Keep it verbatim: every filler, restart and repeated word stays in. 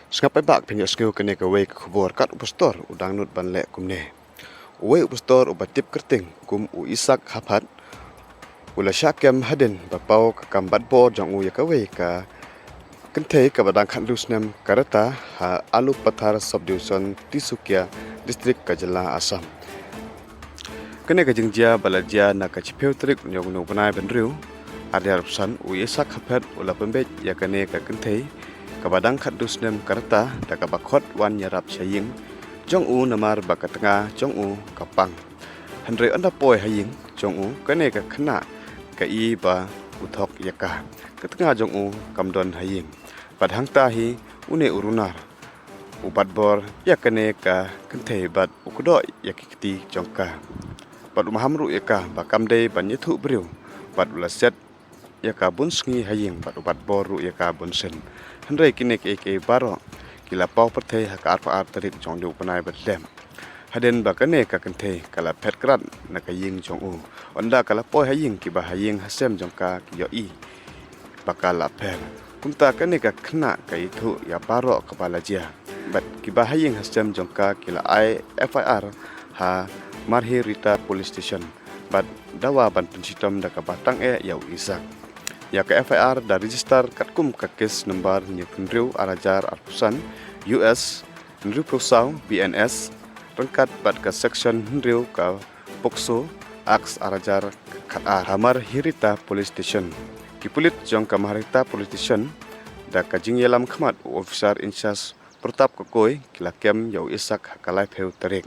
Sngap paidbah, phin ïohsngew kane kawei ka khubor kat u pastor u dang nud ban leh kumne. Uwei u pastor uba tip kyrteng kum u Isak Haphat u la shah kem hadien ba paw ka kam bat bor jong u ïa kawei ka kynthei kaba dang khathynriew snem ka rta ha Alupathar Subdivision, Tinsukia District, ka jylla Assam. Kane ka jingjia ba la jia na ka shiphew tarik jong une u bnai ba hynriew, ar hajar arphew san, u Isak Haphat u la pynbeit ïa kane ka kynthei kaba dang khathynriew snem ka rta da kaba khot wan ïarap sha ïing jong u namar ba ka tnga jong u ka pang. Hynrei ynda poi ha ïing jong u, kane ka khynnah ka i ba u thok ïa ka. Ka tnga jong u kam don ha ïing. Bad hangta hi une u runar u bat bor ïa kane ka kynthei bad u kdoh ïa ki kti jong ka. Bad u maham ruh ïa ka ba kam dei ban ïathuh briew, bad u la siat ïa ka bun sngi ha ïing bad u bat bor ruh ïa ka bun sien. Hynrei kine kiei kiei baroh ki la paw pyrthei ha ka arphew ar tarik jong une u bnai ba dep. Hadien ba kane ka kynthei ka la phet krad na ka ïing jong u, ynda ka la poi ha ïing, kiba ha ïing ha sem jong ka ki ïohi ba ka la pher. Kumta kane ka khynnah ka ïathuh ïa baroh kaba la jia. Bad kiba ha ïing ha sem jong ka ki la ai F I R ha Margherita Police Station bad dawa ban pynshitom da kaba tang eh ïa u Isak. Ïa ka F I R da register katkum ka case number hynñiewphew hynriew, ar hajar arphew san, U S hynriewphew saw, B N S, ryngkat bad ka section hynriew ka POCSO Act, ar hajar khatar, ha Margherita Police Station. Ki pulit jong ka Margherita Police Station, da ka jingïalam khmat u officer in charge Pratap Kakoi, ki la kem ïa u Isak ha ka laiphew tarik.